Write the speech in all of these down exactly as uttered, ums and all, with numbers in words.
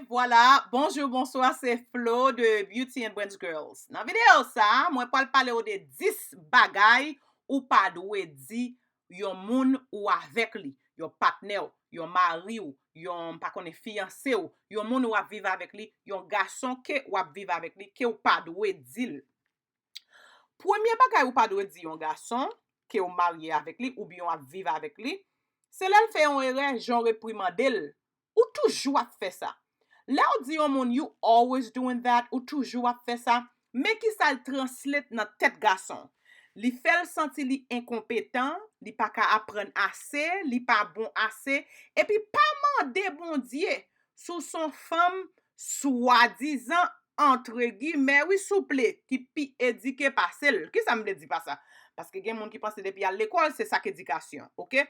Vwala, bonjou, bonswa, se Flo de Beauty and Brains Girls. Nan videyo sa, mwen pral pale w de dis bagay ou pa dwe di yon moun ou avèk li, yon patnè w, yon mari w, yon, m pa konnen, fiyanse w, yon moun ou ap viv avèk li, yon gason ke w ap viv avèk li, ke w pa dwe di l. Premye bagay ou pa dwe di yon gason ke w marye avèk li oubyen w ap viv avèk li, se lè l fè yon erè, jan w reprimande l. Ou toujou ap fè sa. Lè w di yon moun, "You always doing that," ou toujou ap fè sa, men ki sa l translate nan tèt gason. Li fè l santi li enkonpetan, li pa ka aprann ase, li pa bon ase, epi pa mande Bondye si w se yon fanm swadizan, antre gimè, wi, souple, ki pi edike pase l. Kisa m vle di pa sa? Paske gen moun ki panse depi y al lekòl, se sa k edikasyon, oke?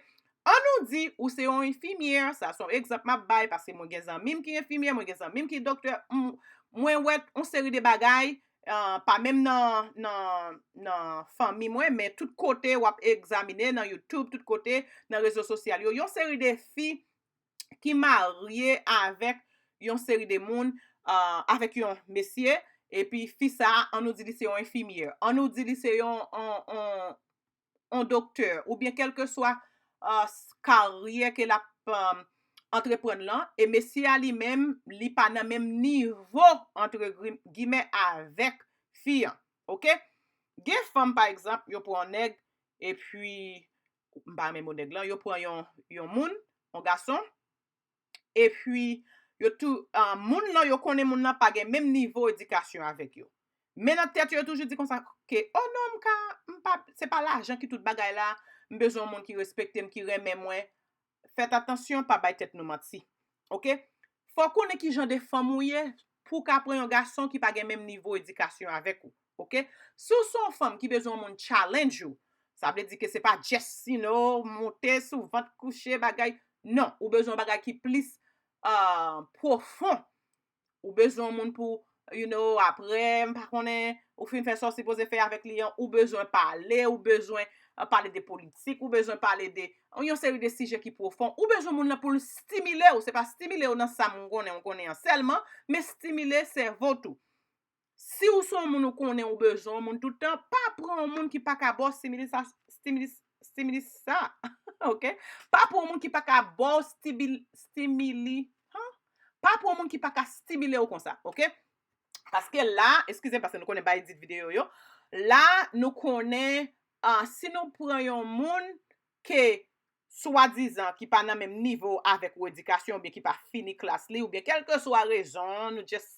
Ann nou di ou se yon enfimyè, sa se yon egzanp m ap bay, paske mwen gen zanmi m ki enfimyè, mwen gen zanmi m ki doktè, m, mwen wè yon seri de bagay, ah, pa menm nan, nan, nan fanmi mwen, men tout kote w ap egzamine, nan YouTube, tout kote, nan rezo sosyal yo, yon seri de fi ki marye avèk yon seri de moun, ah, avèk yon mesye, epi fi sa a, ann nou di li se yon enfimyè, ann nou di li se yon, yon, yon, yon doktè, oubyen kèlkeswa, ah, s-, karyè ke l ap, ah, antreprann lan, e mesye a li menm, li pa nan menm nivo, antre gri-, gimè, avèk fi an, oke? Gen fanm, pa egzanp, yo pran yon nèg, epi, m pa renmen mo nèg lan, yo pran yon, yon moun, yon gason, epi yo tou, ah, moun nan, yo konnen moun nan pa gen menm nivo edikasyon avèk yo. Men nan tèt yo, yo toujou di konsa ke, "Oh non, m ka, m pa, se pa lajan ki tout bagay la, m bezwen yon moun ki respekte m, ki renmen mwen." Fèt atansyon, pa bay tèt nou manti. Oke? Fò w konnen ki jan de fanm ou ye pou w ka pran yon gason ki pa gen menm nivo edikasyon avèk ou. Oke? Si w se yon fanm ki bezwen yon moun challenge ou, sa vle di ke se pa just, you know, monte sou vant, kouche, bagay. Non, ou bezwen yon bagay ki plis, ah, pwofon. Ou bezwen yon moun pou, you know, apre, m pa konnen, ou fin fè sa w sipoze fè avèk li an, ou bezwen pale, ou bezwen, ah, pale de politik, ou bezwen pale de yon seri de sijè ki pwofon. Ou bezwen moun nan pou l stimile w, se pa stimile w nan sa m konnen, m konnen an sèlman, men stimile sèvo w tou. Si w se yon moun ou konnen ou bezwen yon moun tout tan, pa pran yon moun ki pa ka ba w stimili sa, stimili, stimili sa, oke? Pa pran yon moun ki pa ka ba w stibil-, stimili, han? Pa pran yon moun ki pa ka stimile w konsa, oke? Paske la, eskize m, paske nou konnen bay tit videyo yo, la, nou konnen, ah, si nou pran yon moun ke swadizan ki pa nan menm nivo avèk ou edikasyon, oubyen ki pa fini klas li, oubyen kèlkeswa rezon, nou just,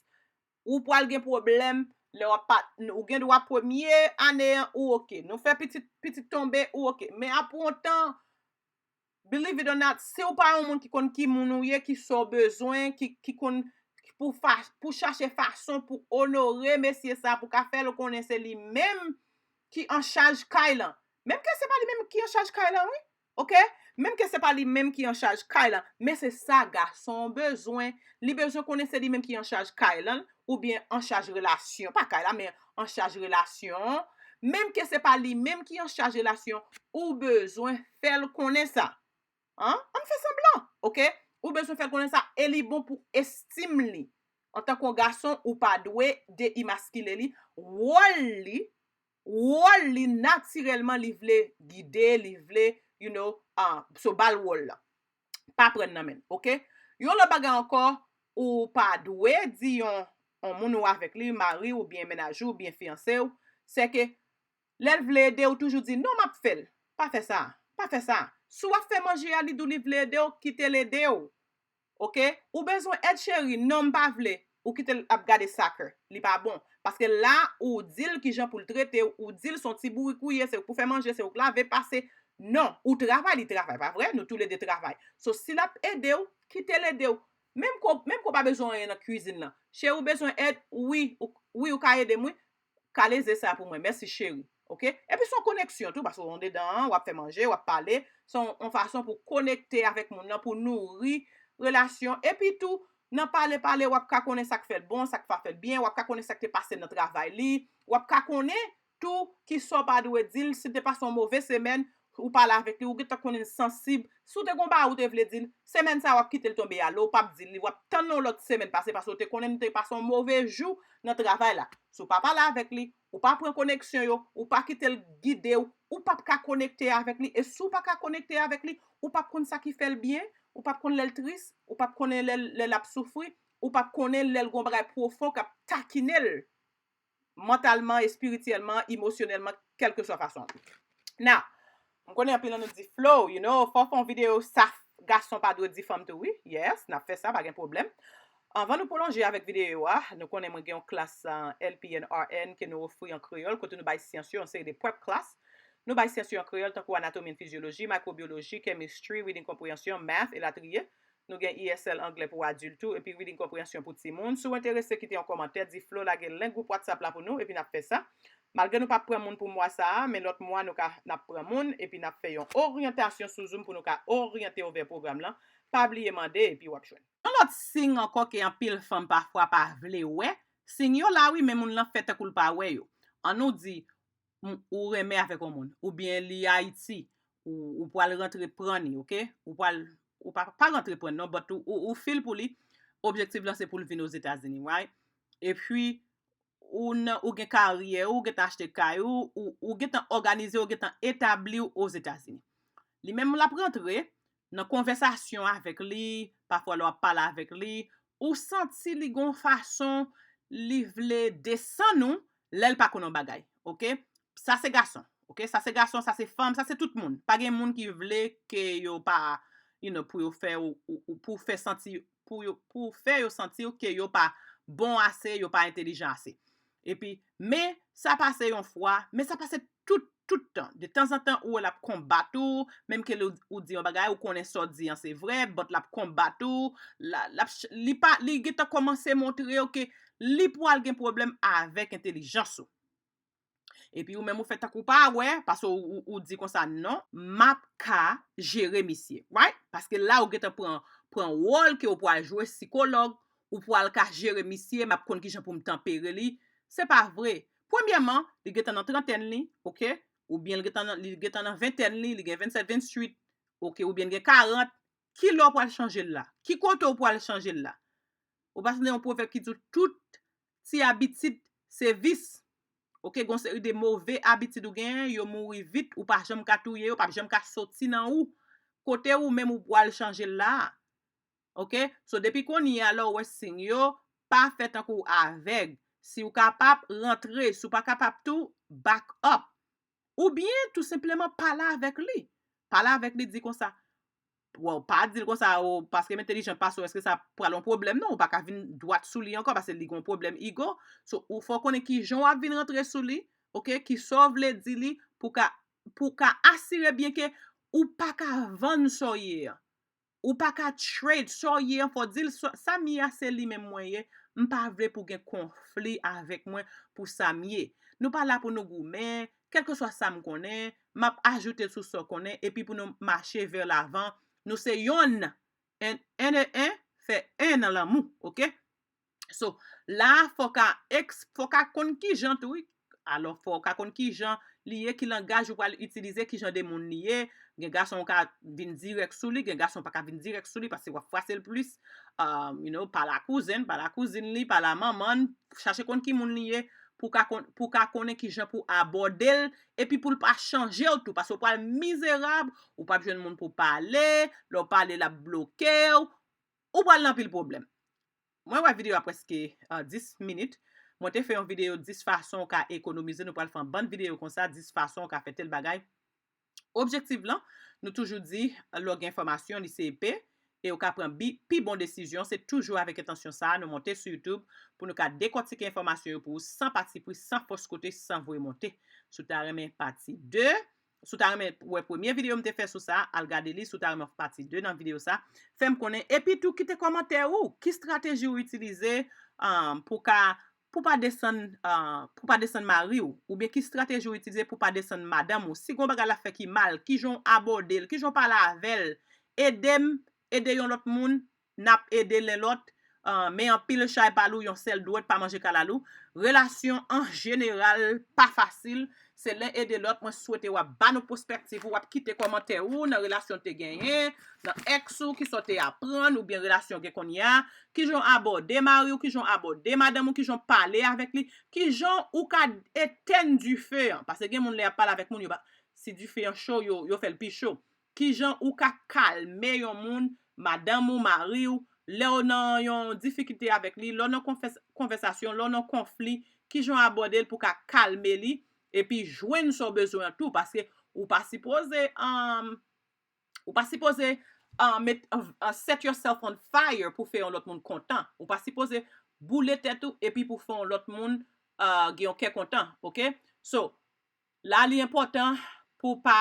ou pral gen pwoblèm lè w ap pa, ou gen dwa premye ane an, ou oke. Nou fè pitit, pitit tonbe, ou oke. Men apre yon tan, believe it or not, si w pa yon moun ki konn ki moun ou ye, ki sa w bezwen, ki, ki konn pou fa-, pou chache fason pou onore mesye sa, pou ka fè l konnen se li menm ki an chaj kay lan. Menm ke se pa li menm ki an chaj kay lan, wi. Oke? Menm ke se pa li menm ki an chaj kay lan, men se sa gason an bezwen. Li bezwen konnen se li menm ki an chaj kay lan, oubyen an chaj relasyon. Pa kay la, men an chaj relasyon. Menm ke se pa li menm ki an chaj relasyon, ou bezwen fè l konnen sa. An? Ann fè sanblan, oke? Ou bezwen fè l konnen sa, e li bon pou estim li. Antanke yon gason, ou pa dwe deimaskile li. Wòl li, wòl li natirèlman, li vle gide, li vle, you know, ah, so ba l wòl la. Pa pran nan men l, oke? Yon lòt bagay ankò, ou pa dwe di yon, yon moun ou avèk li, mari w oubyen mennaj ou oubyen fiyanse w, se ke lè l vle ede w, toujou di, "Non, m ap fè l." Pa fè sa. Pa fè sa. Si w ap fè manje a, li di w li vle ede w, kite l ede w. Oke? Ou bezwen èd, cheri? Non, m pa vle. Ou kite l ap gade soccer. Li pa bon. Paske la, ou di l kijan pou l trete w, ou di l se yon ti bourik ou ye, se ou k pou fè manje, se ou k lave, pase. Non, ou travay, li travay, pa vre? Nou toulede travay. So, si l ap ede w, kite l ede w. Menm ke w, menm ke w pa bezwen anyen nan kwizin lan. Cheri, ou bezwen èd? Wi, ou, wi, ou ka ede m, wi. Kale ze sa pou mwen. Mèsi, cheri. Oke? Epi se yon koneksyon tou, paske w andedan an, w ap fè manje, w ap pale. Se yon, yon fason pou konekte avèk moun nan, pou nouri relasyon. Epi tou, nan pale, pale, w ap ka konnen sa k fè l bon, sa k pa fè l byen, w ap ka konnen sa k te pase nan travay li, w ap ka konnen tou kisa w pa dwe di l, si l te pase yon move semèn, ou pale avèk li, ou gentan konnen l sansib. Si w te gon bagay ou te vle di l, semèn sa a w ap kite l tonbe a. Lè w p ap di l li, w ap tann yon lòt semèn pase, paske w te konnen l te pase yon move jou nan travay la. Si w pa pale avèk li, ou pa pran koneksyon yo, ou pa kite l gide w, ou p ap ka konekte avèk li. E si w pa ka konekte avèk li, ou p ap konn sa ki fè l byen, ou p ap konn lè l tris, ou p ap konnen lè l, lè l ap soufri, ou p ap konnen lè l gon bagay pwofon k ap takinen l mantalman, espirityèlman, emosyonèlman, kèlkeswa fason. Now, m konnen anpil nan nou di, Flo, you know, fò w fè yon videyo sa, gason pa dwe di fanm tou, wi. Yes, n ap fè sa, pa gen pwoblèm. Anvan nou pwolonje avèk videyo a, nou konnen mwen gen yon klas uh, L P N R N ke nou ofri an kreyòl, kote nou bay syans yo, yon seri de prep class. Nou bay syans yo an kreyòl, tankou anatomi and fizyoloji, microbiology, chemistry, reading comprehension, math, elatriye. Nou gen E S L anglè pou adilt tou, epi reading comprehension pou timoun. Si w enterese, kite yon kòmantè, di Flo lage link gwoup WhatsApp la pou nou, epi n ap fè sa. Malgre nou p ap pran moun pou mwa sa a, men lòt mwa nou ka, n ap pran moun, epi n ap fè yon oryantasyon sou Zoom pou nou ka oryante w vè pwogram lan. Pa bliye mande, epi w ap jwenn. Yon lòt siy ankò ke anpil fanm pafwa pa vle wè, siy yo la wi, men moun lan fè tankou l pa wè yo. Ann nou di, m- ou renmen avèk yon moun, oubyen li Ayiti, ou, ou pral rantre pran li, oke? Ou pral, ou pa, pa rantre pran non, but ou, ou, ou feel pou li, objektif lan se pou l vin Ozetazini, right? Epi, ou nan, ou gen karyè, ou gentan achte kay, ou, ou, ou gentan òganize, ou gentan etabli w Ozetazini. Li menm l ap rantre, nan konvèsasyon avèk li, pafwa lè w ap pale avèk li, ou santi li gon fason li vle desann ou lè l pa konn yon bagay, oke? Sa se gason, oke? Sa se gason, sa se fanm, sa se tout moun. Pa gen moun ki vle ke yo pa, you know, pou yo fè ou, ou, ou- pou fè santi, pou yo, pou fè yo santi ke yo pa bon ase, yo pa entelijan ase. Epi, men sa pase yon fwa, men sa pase tout, tout tan. De tanzantan, ou wè l ap konbat ou, menm ke l ou, ou di yon bagay, ou konnen sa w di an se vre, but l ap konbat ou, la, l ap ch- li pa, li gentan kòmanse montre w ke li pral gen pwoblèm avèk entelijans ou. Epi ou menm ou fè tankou w pa wè, paske ou, ou, ou di konsa, non, m ap ka jere misye, right? Paske la ou gentan pran, pran wòl ke ou pral jwe sikològ, ou pral ka jere misye, m ap konn kijan pou m tanpere li. Se pa vre. Premyèman, li gentan nan trantèn li, oke? Oubyen li gentan nan, li gentan nan ventèn li, li gen vennsèt, venntuit, oke? Oubyen li gen karant. Ki lè w pral chanje l la? Ki kote w pral chanje l la? Ou pa tande yon pwovèb ki di w tout ti abitid se vis. Oke, gon seri de move abitid ou genyen, yo mouri vit, ou pa janm ka touye yo, p ap janm ka soti nan ou. Kote ou menm ou pral chanje l la a? Oke? So, depi kounye a, lè w wè siy yo, pa fè tankou w avèg. Si w kapab, rantre. Si w pa kapab tou, back up. Oubyen, tou senpleman, pale avèk li. Pale avèk li, di konsa, well, pa di l konsa, o, paske m entelijant pase w, èske sa pral yon pwoblèm? Non, ou pa ka vin dwat sou li ankò, paske li gon pwoblèm ego. So, ou fò konnen kijan w ap vin rantre sou li, oke, kisa w vle di li, pou ka, pou ka asire byen ke ou pa ka vann sa w ye an. Ou pa ka trade sa w ye an, fò w di l sa, sa m ye a se li menm mwen ye, m pa vle pou gen konfli avèk mwen pou sa m ye. Nou pa la pou nou goumen, kèlkeswa sa m konnen, m ap ajoute l sou sa w konnen, epi pou nou mache vè lavan, nou se yonn, en, en e en, fè en nan lanmou, oke? So, la a, fò w ka eks, fò w ka konn kijan tou, wi. Alò, fò w ka konn kijan li ye, ki langaj ou pral itilize, kijan de moun li ye. Gen gason ou ka vin dirèk sou li, gen gason ou pa ka vin dirèk sou li, paske w ap fwase l plis. Um, you know, pale a kouzen, pale a kouzin li, pale a manman l, chache konn ki moun li ye, pou w ka konn, pou w ka konnen kijan pou w abòde l, epi pou l pa chanje w tou, paske w pral mizerab, ou p ap jwenn moun pou w pale, lè w pale, l ap bloke w, ou pral nan anpil pwoblèm. Mwen wè videyo a prèske, uh, dis minit. Mwen te fè yon videyo dis fason ou ka ekonomize. Nou pral fè yon bann videyo konsa, dis fason ou ka fè tèl bagay. Objektif lan, nou toujou di, lè w gen enfòmasyon, li se epe, e ou ka pran bi, pi bon desizyon. Se toujou avèk entansyon sa a, nou monte sou YouTube pou nou ka dekòtike enfòmasyon yo pou ou san patipri, san fòs kote, san voye monte. Si w ta renmen pati de, Si w ta renmen wè premye videyo m te fè sou sa, al gade li. Si w ta renmen pati de nan videyo sa, fè m konnen. Epi tou, kite kòmantè ou. Ki estrateji ou itilize, um, pou ka, pou pa desann, uh, pou pa desann mari w? Oubyen ki estrateji ou itilize pou pa desann madanm ou? Si gon bagay l ap fè ki mal, kijan w abòde l, kijan w pale avè l? Ede m, ede yon lòt moun, n ap ede len lòt. Uh, men anpil chay pa lou, yon sèl dwèt pa manje kalalou. Relasyon an jeneral pa fasil. Se len ede lòt. Mwen swete w ap ba nou pèspektiv ou, w ap kite kòmantè ou nan relasyon w te genyen, nan ex ou, ki sa w te aprann, oubyen relasyon w gen kounye a, kijan w abòde mari w, kijan w abòde madanm ou, kijan w pale avèk li, kijan ou ka etèn dife an. Paske gen moun lè y ap pale avèk moun, yo pa, si dife an cho, yo, yo fè l pi cho. Kijan ou ka kalme yon moun, madanm ou, mari w, lè w nan yon difikilte avèk li, lè w nan konfès-, konvèsasyon, lè w nan konfli, kijan w abòde l pou w ka kalme li, epi jwenn sa w bezwen an tou, paske ou pa sipoze, um, ou pa sipoze, uh, met, uh, set yourself on fire pou fè yon lòt moun kontan. Ou pa sipoze boule tèt ou epi pou fè yon lòt moun, uh, gen yon kè kontan, oke? So, la li enpòtan pou pa,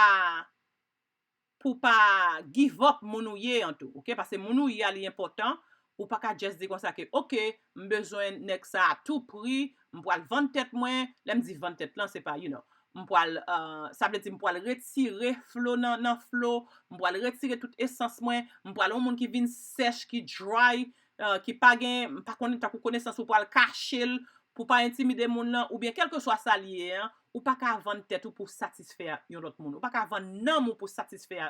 pou pa give up moun ou ye an tou, oke? Paske moun ou ye a li enpòtan, ou pa ka just di konsa ke, oke, m bezwen nèg sa a tou pri, m pral vann tèt mwen, lè m di vann tèt lan, se pa, you know, m pral, uh, sa vle di m pral retire flo nan, nan flo, m pral retire tout esans mwen, m pral yon moun ki vin sèch, ki dry, uh, ki pa gen, m pa konnen tankou konesans ou pral kache l, pou pa entimide moun nan, oubyen kèlkeswa sa l ye an, ou pa ka vann tèt ou pou satisfè yon lòt moun. Ou pa ka vann nanm ou pou satisfè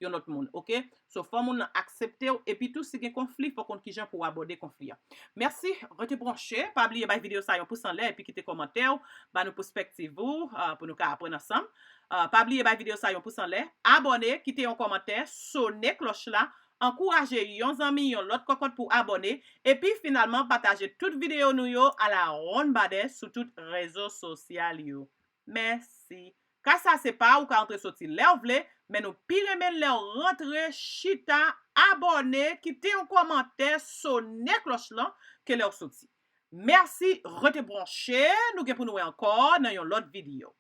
yon lòt moun, oke? So, fò moun nan aksepte w, epi tou, si gen konfli, fò konn kijan pou w abòde konfli an. Mèsi, rete branche. Pa bliye bay videyo sa yon pous anlè, epi kite kòmantè w, ba nou pèspektiv ou, uh, pou nou ka aprann ansanm. Uh, pa bliye bay videyo sa yon pous anlè, abòne, kite yon kòmantè, sone klòch la, ankouraje yon zanmi, yon lòt kòkòt pou abòne, epi finalman pataje tout videyo nou yo alawonnbadè sou tout rezo sosyal yo. Mèsi. Kay sa se pa ou, ka antre soti lè w vle, men nou pi renmen lè w rantre, chita, abòne, kite yon kòmantè, sone klòch lan ke lè w soti. Mèsi, rete branche, nou gen pou nou wè ankò nan yon lòt videyo.